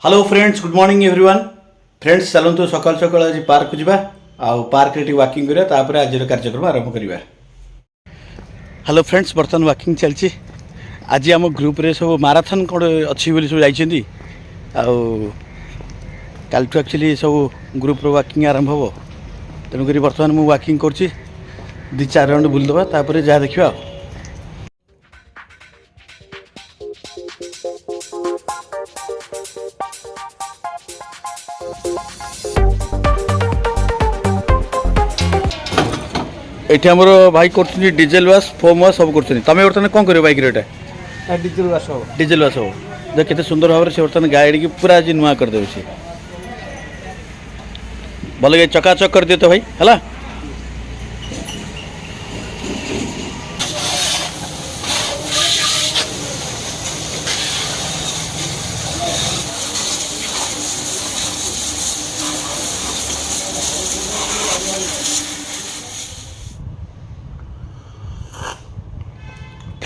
Hello friends, good morning everyone. Friends, ଚାଲନ୍ତୁ ସକାଳୁ ସକାଳୁ ଆଜି ପାର୍କକୁ ଯିବା ଆଉ ପାର୍କରେ ଟିକେ ୱାକିଂ କରିବା, ତାପରେ ଆଜିର କାର୍ଯ୍ୟକ୍ରମ ଆରମ୍ଭ କରିବା। ହ୍ୟାଲୋ ଫ୍ରେଣ୍ଡସ୍, ବର୍ତ୍ତମାନ ୱାକିଂ ଚାଲିଛି। ଆଜି ଆମ ଗ୍ରୁପ୍ରେ ସବୁ ମାରାଥନ୍ କ'ଣ ଅଛି ବୋଲି ସବୁ ଯାଇଛନ୍ତି ଆଉ କାଲିଠୁ ଆକ୍ଚୁଆଲି ସବୁ ଗ୍ରୁପ୍ର ୱାକିଂ ଆରମ୍ଭ ହେବ। ତେଣୁକରି ବର୍ତ୍ତମାନ ମୁଁ ୱାକିଂ କରୁଛି। ଦୁଇ ଚାରି ରାଉଣ୍ଡ ବୁଲିଦେବା, ତାପରେ ଯାହା ଦେଖିବା ଆଉ। ଏଠି ଆମର ଭାଇ କରୁଛନ୍ତି ଡିଜେଲ ୱାଶ୍, ଫୋମ୍ ୱାଶ୍ ସବୁ କରୁଛନ୍ତି। ତମେ ବର୍ତ୍ତମାନ କ'ଣ କରିବ ବାଇକ୍ରେ ଏଇଟା? ଡିଜେଲ ୱାଶ ହବ। ଡିଜେଲ ୱାଶ୍ ହେବ। ଦେଖ କେତେ ସୁନ୍ଦର ଭାବରେ ସେ ବର୍ତ୍ତମାନ ଗାଡ଼ିକି ପୁରା ଆଜି ନୂଆ କରିଦେବେ ସେ। ଭଲ କି ଚକାଚକ କରିଦିଅ ତ ଭାଇ, ହେଲା।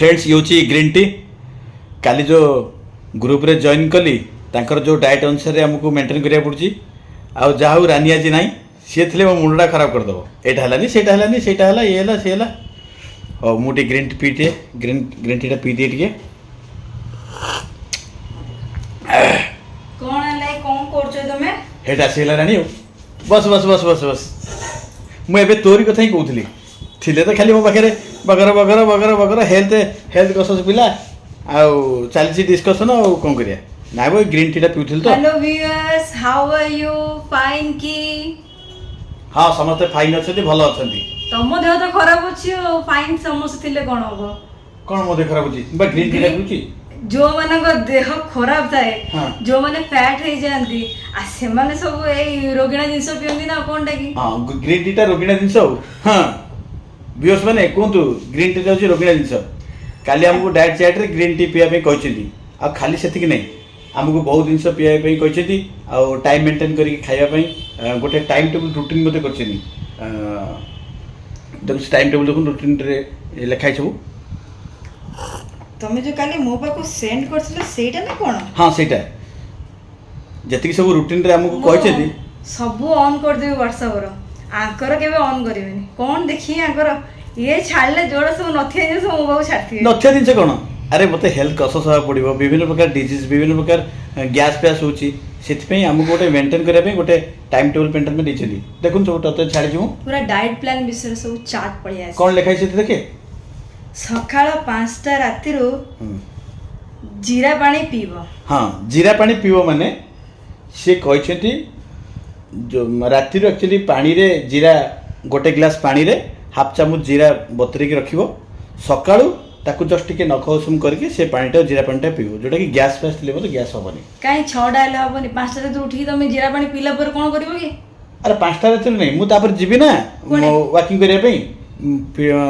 ଫ୍ରେଣ୍ଡସ୍, ଇଏ ହେଉଛି ଗ୍ରୀନ୍ ଟି। କାଲି ଯେଉଁ ଗ୍ରୁପ୍ରେ ଜଏନ୍ କଲି, ତାଙ୍କର ଯେଉଁ ଡାଏଟ୍ ଅନୁସାରେ ଆମକୁ ମେଣ୍ଟେନ୍ କରିବାକୁ ପଡ଼ୁଛି। ଆଉ ଯାହା ହଉ ରାନୀ ଆଜି ନାହିଁ, ସିଏ ଥିଲେ ମୋ ମୁଣ୍ଡଟା ଖରାପ କରିଦେବ। ଏଇଟା ହେଲାନି, ସେଇଟା ହେଲାନି, ସେଇଟା ହେଲା, ଇଏ ହେଲା, ସିଏ ହେଲା। ହଉ, ମୁଁ ଟିକେ ଗ୍ରୀନ୍ ଟି ପିଇଦିଏ। ଗ୍ରୀନ୍ ଟିଟା ପିଇଦିଏ ଟିକେ। କଣ ହେଲା, କଣ କରୁଛ ତମେ? ହେଇଟା ଆସିଗଲା ରାଣୀ। ଆଉ bus bus bus bus bus. ମୁଁ ଏବେ ତୋରି କଥା ହିଁ କହୁଥିଲି। ଥିଲେ ତ ଖାଲି ମୋ ପାଖରେ ବଗର ବଗର ବଗର ବଗର, ହେଲ୍ଥ ହେଲ୍ଥ କନସିୟସ୍ ପିଲା, ଆଉ ଚାଲିଛି ଡିସ୍କସନ୍। ଆଉ କ'ଣ କରିବା? ନାଇଁ, ମୁଁ ଗ୍ରୀନ୍ ଟିଟା ପିଉଥିଲି ତ। Hello viewers, how are you? Fine କି? ହଁ, ସମସ୍ତେ ଫାଇନ୍ ଅଛନ୍ତି, ଭଲ ଅଛନ୍ତି। ତମ ଦେହ ତ ଖରାପ ଅଛି, ଆଉ ଫାଇନ୍ ସମସ୍ତେ ଥିଲେ କଣ ହବ? କ'ଣ ମୋ ଦେହ ଖରାପ ଅଛି ବା? ଗ୍ରୀନ୍ ଟିଟା ପିଉଛି। ଯୋଉମାନଙ୍କ ଦେହ ଖରାପ ଥାଏ, ଯୋଉମାନେ ଫ୍ୟାଟ ହେଇଯାଆନ୍ତି, ଆଉ ସେମାନେ ସବୁ ଏଇ ରୋଗିଣା ଜିନିଷ ପିଅନ୍ତି ନା, ଆଉ କଣଟା କି? ହଁ, ଗ୍ରୀନ୍ ଟିଟା ରୋଗିଣା ଜିନିଷ ଆଉ। ହଁ, ଭିଉଅର୍ସ ମାନେ କୁହନ୍ତୁ, ଗ୍ରୀନ୍ ଟିଟା ହେଉଛି ରୋଗିଣା ଜିନିଷ? କାଲି ଆମକୁ ଡାଏଟ୍ ଚାର୍ଟରେ ଗ୍ରୀନ୍ ଟି ପିଇବା ପାଇଁ କହିଛନ୍ତି। ଆଉ ଖାଲି ସେତିକି ନାହିଁ, ଆମକୁ ବହୁତ ଜିନିଷ ପିଇବା ପାଇଁ କହିଛନ୍ତି ଆଉ ଟାଇମ୍ ମେଣ୍ଟେନ୍ କରିକି ଖାଇବା ପାଇଁ ଗୋଟେ ଟାଇମ୍ ଟେବୁଲ୍ ରୁଟିନ୍ ମଧ୍ୟ କରିଛନ୍ତି। ଦେଖନ୍ତୁ, ଟାଇମ୍ ଟେବୁଲ୍ ଦେଖନ୍ତୁ, ରୁଟିନ୍ରେ ଲେଖା ହେଇଛି ସବୁ। ତମେ ଯୋଉ କାଲି ମୋ ପାଖକୁ ସେଣ୍ଡ କରିଥିଲ, ସେଇଟା ନା କଣ? ହଁ, ସେଇଟା। ଯେତିକି ସବୁ ରୁଟିନ୍ରେ ଆମକୁ କହିଛନ୍ତି। ସବୁ ଅନ୍ କରିଦେବି ହ୍ୱାଟ୍ସଆପର, ଆଙ୍କର କେବେ ଅନ୍ କରିବେନି। କଣ ଦେଖି ଆଙ୍କର ଇଏ ଛାଡ଼ିଲେ, ଯୋଉଟା ସବୁ ନଥିବା ଜିନିଷ ମୋ ପାଖକୁ ଛାଡ଼ିଥିବେ। ନଥିବା ଜିନିଷ କ'ଣ? ଆରେ, ମୋତେ ହେଲ୍ଥ କନସିୟସ୍ ହେବାକୁ ପଡ଼ିବ। ବିଭିନ୍ନ ପ୍ରକାର ଡିଜିଜ୍, ବିଭିନ୍ନ ପ୍ରକାର ଗ୍ୟାସ୍ ଫ୍ୟାସ୍ ହେଉଛି, ସେଥିପାଇଁ ଆମକୁ ଗୋଟେ ମେଣ୍ଟେନ୍ କରିବା ପାଇଁ ଗୋଟେ ଟାଇମ୍ ଟେବୁଲ୍ ମେଣ୍ଟେନ୍ ପାଇଁ ଦେଇଛନ୍ତି। ଦେଖନ୍ତୁ, ସବୁ ତତେ ଛାଡ଼ିଛି ମୁଁ। ପୁରା ଡାଏଟ୍ ପ୍ଲାନ୍ ବିଷୟରେ ସବୁ ଚାର୍ଟ ପଳେଇ ଆସିଛି। କ'ଣ ଲେଖା ହେଇଛି ସେଠି ଦେଖେ। ସକାଳ 5ଟା ରାତିରୁ ଜିରା ପାଣି ପିଇବ। ହଁ, ଜିରା ପାଣି ପିଇବ ମାନେ ସିଏ କହିଛନ୍ତି ଯେଉଁ ରାତିରୁ ଆକ୍ଚୁଆଲି ପାଣିରେ ଜିରା, ଗୋଟେ ଗ୍ଲାସ୍ ପାଣିରେ ହାଫ୍ ଚାମଚ ଜିରା ବତୁରେଇକି ରଖିବ। ସକାଳୁ ତାକୁ ଜଷ୍ଟ ଟିକେ ନଖ ଉଷୁମ କରିକି ସେ ପାଣିଟା, ଜିରା ପାଣିଟା ପିଇବ, ଯେଉଁଟାକି ଗ୍ୟାସ୍ ଫ୍ୟାସ୍ ଥିଲେ ମଧ୍ୟ ଗ୍ୟାସ୍ ହେବନି। କାହିଁ 6ଟା ହେଲେ ହବନି? 5ଟା ରାତିରୁ ଉଠିକି ତମେ ଜିରା ପାଣି ପିଇଲା ପରେ କଣ କରିବ କି? ଆରେ, 5ଟା ରାତିରେ ନାହିଁ, ମୁଁ ତାପରେ ଯିବି ନା କୁଆଡ଼େ? ୱାକିଂ କରିବା ପାଇଁ।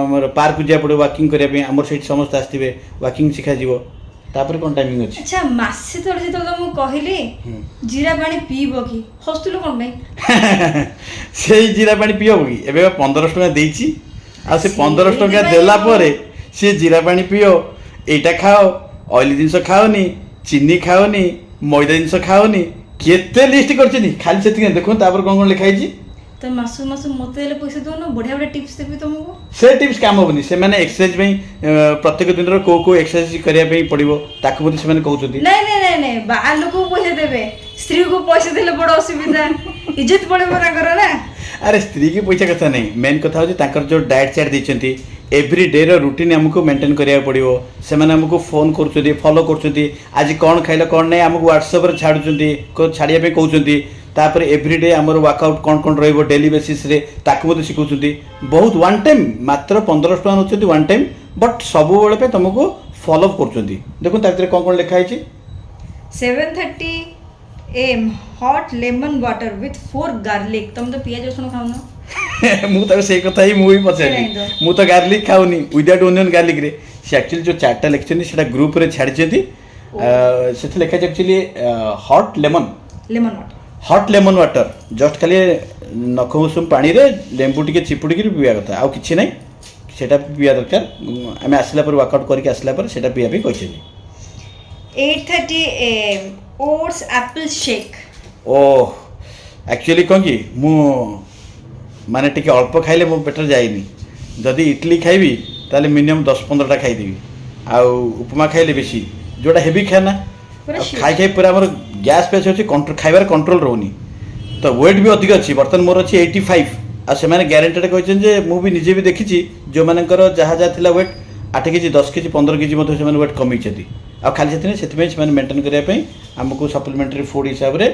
ଆମର ପାର୍କକୁ ଯିବାକୁ ପଡ଼ିବ ୱାକିଂ କରିବା ପାଇଁ। ଆମର ସେଇଠି ସମସ୍ତେ ଆସିଥିବେ, ୱାକିଂ ଶିଖାଯିବ। ତାପରେ କ'ଣ ଟାଇମିଂ ଅଛି? ଆଚ୍ଛା, ମାସେ ତଳେ ଯେତେବେଳେ ତମକୁ କହିଲି ଜିରା ପାଣି ପିଇବ କି, ହସୁଥିଲୁ କଣ ପାଇଁ? ସେଇ ଜିରା ପାଣି ପିଇବ କି? ଏବେ ବା 1500 ଟଙ୍କା ଦେଇଛି ଆଉ ସେ 1500 ଟଙ୍କା ସେଇଥିପାଇଁ ଦେଲା ଆଉ। ପରେ ସିଏ ଜିରା ପାଣି ପିଅ, ଏଇଟା ଖାଅ, ଅଏଲି ଜିନିଷ ଖାଅନି, ଚିନି ଖାଅନି, ମଇଦା ଜିନିଷ ଖାଅନି, କେତେ ଲିଷ୍ଟ କରିଛନ୍ତି। ଖାଲି ସେତିକି ନାହିଁ, ଦେଖନ୍ତୁ ତାପରେ କ'ଣ କ'ଣ ଲେଖା ହେଇଛି। ତମେ ମାସକୁ ମାସ ମତେ ହେଲେ ପଇସା ଦଉନ, ବଢିଆ ବଢିଆ ଟିପ୍ସ ଦେବି ତମକୁ। ସେ ଟିପ୍ସ କାମ ହେବନି। ସେମାନେ ଏକ୍ସରସାଇଜ ପାଇଁ ପ୍ରତ୍ୟେକ ଦିନର କୋଉ କୋଉ ଏକ୍ସରସାଇଜ କରିବା ପାଇଁ ପଡ଼ିବ, ତାକୁ ମଧ୍ୟ ସେମାନେ କହୁଛନ୍ତି। ନାଇଁ ନାଇଁ ନାଇଁ ନାଇଁ, ବାହାର ଲୋକକୁ ପଇସା ଦେବେ, ସ୍ତ୍ରୀକୁ ପଇସା ଦେଲେ ବଡ ଅସୁବିଧା, ଇଜ୍ଜତ ପଳେଇବ ତାଙ୍କର ନା। ଆରେ, ସ୍ତ୍ରୀକି ପଇସା କଥା ନାହିଁ। ମେନ୍ କଥା ହେଉଛି ତାଙ୍କର ଯେଉଁ ଡାଏଟ୍ ଚାର୍ଟ ଦେଇଛନ୍ତି, ଏଭ୍ରି ଡେର ରୁଟିନ୍ ଆମକୁ ମେଣ୍ଟେନ୍ କରିବାକୁ ପଡ଼ିବ। ସେମାନେ ଆମକୁ ଫୋନ୍ କରୁଛନ୍ତି, ଫଲୋ କରୁଛନ୍ତି, ଆଜି କ'ଣ ଖାଇଲ କ'ଣ ନାହିଁ ଆମକୁ ହ୍ୱାଟ୍ସଆପ୍ରେ ଛାଡ଼ୁଛନ୍ତି, ଛାଡ଼ିବା ପାଇଁ କହୁଛନ୍ତି। ତାପରେ ଏଭ୍ରି ଡେ ଆମର ୱାର୍କଆଉଟ୍ କ'ଣ କ'ଣ ରହିବ ଡେଲି ବେସିସ୍ରେ, ତାକୁ ମଧ୍ୟ ଶିଖଉଛନ୍ତି। ବହୁତ ୱାନ୍ ଟାଇମ୍ ମାତ୍ର 1500 ଟଙ୍କା ନେଉଛନ୍ତି ୱାନ୍ ଟାଇମ୍, ବଟ୍ ସବୁବେଳେ ପାଇଁ ତୁମକୁ ଫଲୋ କରୁଛନ୍ତି। ଦେଖନ୍ତୁ ତା ଭିତରେ କ'ଣ କ'ଣ ଲେଖା ହେଇଛି। 7:30 AM hot lemon water with 4 garlic। ତମେ ତ ପିଆଜ ରସୁଣ ଖାଉନ। ମୁଁ ତାକୁ ସେଇ କଥା ହିଁ ମୁଁ ବି ପଚାରିଲି। ନାଇଁ ତ। ମୁଁ ତ ଗାର୍ଲିକ୍ ଖାଉନି, ୱିଦାଉଟ୍ ଓନିଅନ୍ ଗାର୍ଲିକ୍ରେ। ସେ ଆକ୍ଚୁଆଲି ଯେଉଁ ଚାର୍ଟଟା ଲେଖିଛନ୍ତି, ସେଇଟା ଗ୍ରୁପ୍ରେ ଛାଡ଼ିଛନ୍ତି। ସେଥିରେ ଲେଖା ହେଇଛି actually hot lemon lemon water. Hot lemon water, just ଖାଲି ନଖ ଉଷୁମ ପାଣିରେ ଲେମ୍ବୁ ଟିକେ ଚିପୁଡ଼ିକିରି ପିଇବା କଥା, ଆଉ କିଛି ନାହିଁ। ସେଇଟା ପିଇବା ଦରକାର। ଆମେ ଆସିଲା ପରେ, ୱାର୍କଆଉଟ୍ କରିକି ଆସିଲା ପରେ ସେଇଟା ପିଇବା ପାଇଁ କହିଛନ୍ତି। 8:30 AM Oats apple shake. O, actually କ'ଣ କି, ମୁଁ ମାନେ ଟିକେ ଅଳ୍ପ ଖାଇଲେ ମୋ ପେଟରେ ଯାଇନି। ଯଦି ଇଟଲି ଖାଇବି, ତାହେଲେ ମିନିମମ୍ 10-15ଟା ଖାଇଦେବି। ଆଉ ଉପମା ଖାଇଲେ ବେଶୀ, ଯେଉଁଟା ହେଭି ଖାନା। ପୁରା ଆଉ sure. ଖାଇ ଖାଇ ପୁରା ଆମର ଗ୍ୟାସ୍ ଫ୍ୟାସ୍ ଅଛି, କଣ୍ଟ୍ରୋ ଖାଇବାର କଣ୍ଟ୍ରୋଲ ରହୁନି। ତ ୱେଟ୍ ବି ଅଧିକ ଅଛି। ବର୍ତ୍ତମାନ ମୋର ଅଛି 85। ଆଉ ସେମାନେ ଗ୍ୟାରେଣ୍ଟେଡ଼ କହିଛନ୍ତି ଯେ, ମୁଁ ବି ନିଜେ ବି ଦେଖିଛି, ଯେଉଁମାନଙ୍କର ଯାହା ଯାହା ଥିଲା ୱେଟ୍, 8 କେଜି, 10 କେଜି, 15 କେଜି ମଧ୍ୟ ସେମାନେ ୱେଟ୍ କମେଇଛନ୍ତି। ଆଉ ଖାଲି ସେଥିପାଇଁ ସେଥିପାଇଁ ସେମାନେ ମେଣ୍ଟେନ୍ କରିବା ପାଇଁ ଆମକୁ ସପ୍ଲିମେଣ୍ଟାରୀ ଫୁଡ଼୍ ହିସାବରେ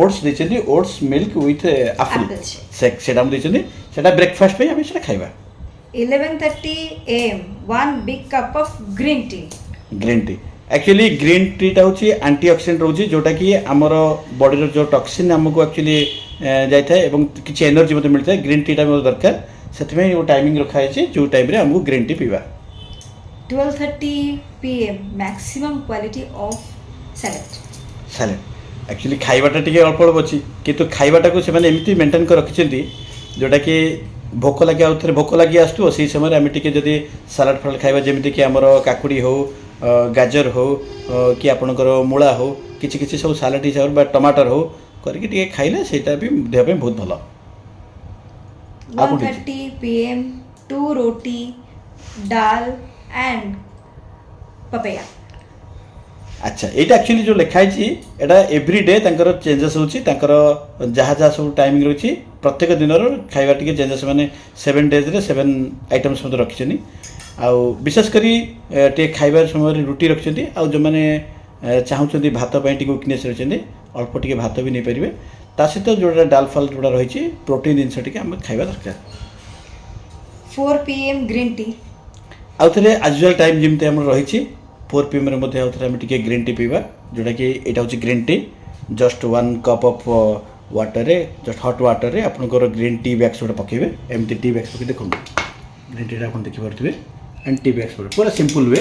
ଓଟ୍ସ ଦେଇଛନ୍ତି, oats milk with apple. Apple shake. ସେଇଟା ଆମକୁ ଦେଇଛନ୍ତି। ସେଇଟା ବ୍ରେକଫାଷ୍ଟ ପାଇଁ ଆମେ ସେଇଟା ଖାଇବା। 11:30 a.m., one big cup of green tea. Green tea, actually green ଟିଟା ହେଉଛି ଆଣ୍ଟି ଅକ୍ସିଡେଣ୍ଟ ରହୁଛି, ଯେଉଁଟାକି ଆମର ବଡ଼ିର ଯେଉଁ ଟକ୍ସିନ୍ ଆମକୁ ଆକ୍ଚୁଆଲି ଯାଇଥାଏ ଏବଂ କିଛି ଏନର୍ଜି ମଧ୍ୟ ମିଳିଥାଏ। ଗ୍ରୀନ୍ ଟିଟା ମଧ୍ୟ ଦରକାର। ସେଥିପାଇଁ ଗୋଟେ ଟାଇମିଂ ରଖାହେଇଛି, ଯେଉଁ ଟାଇମ୍ରେ ଆମକୁ ଗ୍ରୀନ୍ ଟି ପିଇବା। 12:30 p.m., maximum quality of salad. Salad. Actually ଖାଇବାଟା ଟିକେ ଅଳ୍ପ ଅଳ୍ପ ଅଛି, କିନ୍ତୁ ଖାଇବାଟାକୁ ସେମାନେ ଏମିତି ମେଣ୍ଟେନ୍ କରି ରଖିଛନ୍ତି, ଯେଉଁଟାକି ଭୋକ ଲାଗି, ଆଉ ଥରେ ଭୋକ ଲାଗି ଆସୁଥିବ, ସେଇ ସମୟରେ ଆମେ ଟିକେ ଯଦି ସାଲାଡ଼ ଫାଲାଡ଼ ଖାଇବା, ଯେମିତିକି ଆମର କାକୁଡ଼ି ହଉ, ଗାଜର ହଉ, କି ଆପଣଙ୍କର ମୂଳା ହଉ, କିଛି କିଛି ସବୁ ସାଲାଡ଼ ହିସାବରେ ବା ଟମାଟର ହଉ, କରିକି ଟିକେ ଖାଇଲେ ସେଇଟା ବି ଦେହ ପାଇଁ ବହୁତ ଭଲ। ଆଉ वन କୋଉଠି ଅଛି? 30 p.m., two roti, dal and papaya. ଆଚ୍ଛା, ଏଇଟା ଆକ୍ଚୁଆଲି ଯେଉଁ ଲେଖା ହେଇଛି, ଏଇଟା ଏଭ୍ରି ଡେ ତାଙ୍କର ଚେଞ୍ଜେସ୍ ହେଉଛି। ତାଙ୍କର ଯାହା ଯାହା ସବୁ ଟାଇମିଂ ରହୁଛି, ପ୍ରତ୍ୟେକ ଦିନର ଖାଇବା ଟିକେ ଚେଞ୍ଜେସ୍, ମାନେ 7 ଡେଜ୍ରେ 7 ଆଇଟମ୍ସ ମଧ୍ୟ ରଖିଛନ୍ତି। ଆଉ ବିଶେଷ କରି ଟିକେ ଖାଇବା ସମୟରେ ରୁଟି ରଖିଛନ୍ତି। ଆଉ ଯେଉଁମାନେ ଚାହୁଁଛନ୍ତି ଭାତ ପାଇଁ ଟିକେ ୱିକନେସ୍ ରହିଛନ୍ତି, ଅଳ୍ପ ଟିକେ ଭାତ ବି ନେଇପାରିବେ। ତା ସହିତ ଯେଉଁଟା ଡାଲ ଫାଲ ଯେଉଁଟା ରହିଛି, ପ୍ରୋଟିନ୍ ଜିନିଷ ଟିକେ ଆମେ ଖାଇବା ଦରକାର। 4 p.m., green tea. ଆଉ ଥରେ ଆଜ୍ ୟୁଜୁଆଲ୍ ଟାଇମ୍ ଯେମିତି ଆମର ରହିଛି, 4 ପିଏମ୍ରେ ମଧ୍ୟ ଆଉ ଥରେ ଆମେ ଟିକେ ଗ୍ରୀନ୍ ଟି ପିଇବା, ଯେଉଁଟାକି ଏଇଟା ହେଉଛି green tea. Just one cup of ୱାଟରରେ, just hot ୱାଟରରେ ଆପଣଙ୍କର ଗ୍ରୀନ୍ ଟି ବ୍ୟାଗ୍ସ ଗୋଟେ ପକାଇବେ। ଏମିତି ଟି ବ୍ୟାଗ୍ସ ପକାଇ ଦେଖନ୍ତୁ, ଗ୍ରୀନ୍ ଟିଟା ଆପଣ ଦେଖିପାରୁଥିବେ। ଆଣ୍ଡ ଟି ବ୍ୟାଗ୍ସ ପୁରା ସିମ୍ପଲ୍ we,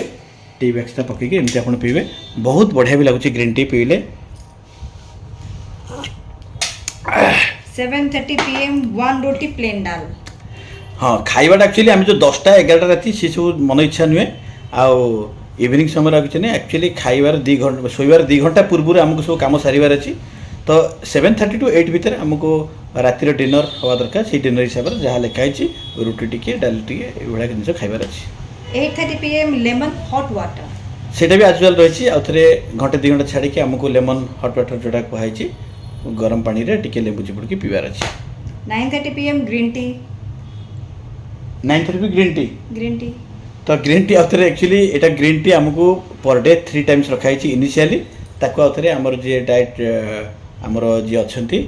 ଟି ବ୍ୟାଗ୍ସଟା ପକାଇକି ଏମିତି ଆପଣ ପିଇବେ। ବହୁତ ବଢ଼ିଆ ବି ଲାଗୁଛି ଗ୍ରୀନ୍ ଟି ପିଇଲେ। 7:30 p.m., one roti, plain dal. ହଁ, ଖାଇବାଟା ଆକ୍ଚୁଆଲି ଆମେ ଯେଉଁ 10ଟା 11ଟା ରାତି, ସେସବୁ ମନ ଇଚ୍ଛା ନୁହେଁ। ଆଉ ଇଭିନିଂ ସମୟରେ ଆଉ କିଛି ନୁହେଁ। ଆକ୍ଚୁଆଲି ଖାଇବାର 2 ଘଣ୍ଟା, ଶୋଇବାର 2 ଘଣ୍ଟା ପୂର୍ବରୁ ଆମକୁ ସବୁ କାମ ସାରିବାର ଅଛି। ତ 7:30 ଟୁ 8 ଭିତରେ ଆମକୁ ରାତିର ଡିନର୍ ହେବା ଦରକାର। ସେଇ ଡିନର୍ ହିସାବରେ ଯାହା ଲେଖା ହେଇଛି, ରୁଟି ଟିକେ, ଡାଲି ଟିକେ, ଏଇଭଳିଆ ଜିନିଷ ଖାଇବାର ଅଛି। 8:30 p.m., lemon hot water. ସେଇଟା ବି ଆଜ୍ ରହିଛି। ଆଉ ଥରେ ଘଣ୍ଟେ 2 ଘଣ୍ଟା ଛାଡ଼ିକି ଆମକୁ ଲେମନ୍ ହଟ୍ ୱାଟର୍ ଯେଉଁଟା କୁହାହେଇଛି, ଗରମ ପାଣିରେ ଟିକେ ଲେମ୍ବୁ ଚିପୁଡ଼ିକି ପିଇବାର ଅଛି। 9:30 p.m., green tea. 9:30 ବି ଗ୍ରୀନ୍ ଟି। Green tea. ତ ଗ୍ରୀନ୍ ଟି ଆଉ ଥରେ, ଆକ୍ଚୁଆଲି ଏଇଟା ଗ୍ରୀନ୍ ଟି ଆମକୁ ପର୍ ଡେ ଥ୍ରୀ ଟାଇମ୍ସ ରଖାହେଇଛି ଇନିସିଆଲି। ତାକୁ ଆଉ ଥରେ ଆମର ଯିଏ ଡାଏଟ୍, ଆମର ଯିଏ ଅଛନ୍ତି,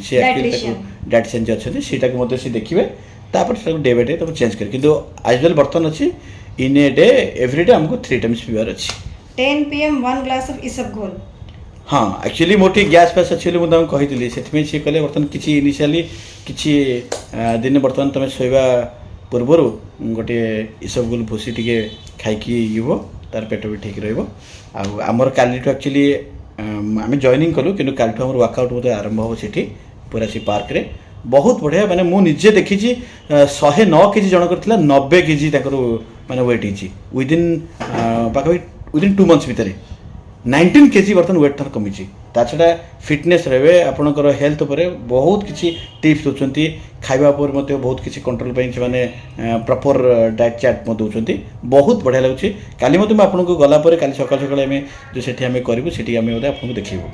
ସିଏ ଆକ୍ଚୁଆଲି ତାକୁ Dietitian. ଡାଏଟିସିଆନ୍ ଯିଏ ଅଛନ୍ତି, ସେଇଟାକୁ ମଧ୍ୟ ସେ ଦେଖିବେ। ତାପରେ ସେଟାକୁ ଡେ ବାଇ ଡେ ତାକୁ ଚେଞ୍ଜ କରିବେ। କିନ୍ତୁ ଆଜ୍ ୱେଲ୍ ବର୍ତ୍ତମାନ ଅଛି, in a day, every day ଆମକୁ ଥ୍ରୀ ଟାଇମ୍ସ ପିଇବାର ଅଛି। 10 p.m., one glass of isabgol. ହଁ, ଆକ୍ଚୁଆଲି ମୋର ଟିକେ ଗ୍ୟାସ୍ ଫ୍ୟାସ୍ ଅଛି ବୋଲି ମୁଁ ତାଙ୍କୁ କହିଥିଲି। ସେଥିପାଇଁ ସିଏ କହିଲେ, ବର୍ତ୍ତମାନ କିଛି ଇନିସିଆଲି କିଛି ଦିନ ବର୍ତ୍ତମାନ ତୁମେ ଶୋଇବା ପୂର୍ବରୁ ଗୋଟିଏ ଇସବଗୁଲ ଭୁସି ଟିକେ ଖାଇକି ଯିବ, ତାର ପେଟ ବି ଠିକ୍ ରହିବ। ଆଉ ଆମର କାଲିଠୁ ଆକ୍ଚୁଆଲି ଆମେ ଜଏନିଂ କଲୁ, କିନ୍ତୁ କାଲିଠୁ ଆମର ୱାର୍କଆଉଟ୍ ମଧ୍ୟ ଆରମ୍ଭ ହେବ ସେଠି ପୁରା ସେ ପାର୍କରେ। ବହୁତ ବଢ଼ିଆ, ମାନେ ମୁଁ ନିଜେ ଦେଖିଛି, 109 କେଜି ଜଣଙ୍କର ଥିଲା, 90 କେଜି ତାଙ୍କର ମାନେ ୱେଟ୍ ହେଇଛି ୱିଦିନ୍ ପାଖାପାଖି ୱିଦିନ୍ 2 ମନ୍ଥସ୍ ଭିତରେ। 19 କେଜି ବର୍ତ୍ତମାନ ୱେଟ୍ ତାର କମିଛି। ତା ଛଡ଼ା ଫିଟନେସ୍ ରହିବେ, ଆପଣଙ୍କର ହେଲ୍ଥ ଉପରେ ବହୁତ କିଛି ଟିପ୍ସ ଦେଉଛନ୍ତି। ଖାଇବା ଉପରେ ମଧ୍ୟ ବହୁତ କିଛି କଣ୍ଟ୍ରୋଲ ପାଇଁ ସେମାନେ ପ୍ରପର୍ ଡାଏଟ୍ ଚାର୍ଟ ମଧ୍ୟ ଦେଉଛନ୍ତି। ବହୁତ ବଢ଼ିଆ ଲାଗୁଛି। କାଲି ମଧ୍ୟ ମୁଁ ଆପଣଙ୍କୁ ଗଲା ପରେ, କାଲି ସକାଳୁ ସକାଳୁ ଆମେ ଯେଉଁ ସେଠି ଆମେ କରିବୁ, ସେଠି ଆମେ ମଧ୍ୟ ଆପଣଙ୍କୁ ଦେଖେଇବୁ।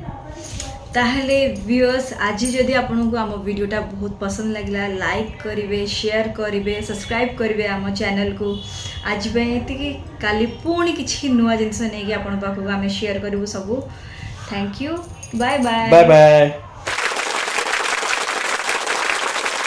ତାହେଲେ ଭିଉଅର୍ସ, ଆଜି ଯଦି ଆପଣଙ୍କୁ ଆମ ଭିଡ଼ିଓଟା ବହୁତ ପସନ୍ଦ ଲାଗିଲା, ଲାଇକ୍ କରିବେ, ସେୟାର କରିବେ, ସବସ୍କ୍ରାଇବ୍ କରିବେ ଆମ ଚ୍ୟାନେଲକୁ। ଆଜି ପାଇଁ ଏତିକି। କାଲି ପୁଣି କିଛି ନୂଆ ଜିନିଷ ନେଇକି ଆପଣଙ୍କ ପାଖକୁ ଆମେ ସେୟାର କରିବୁ ସବୁ। Thank you, bye bye. Bye bye.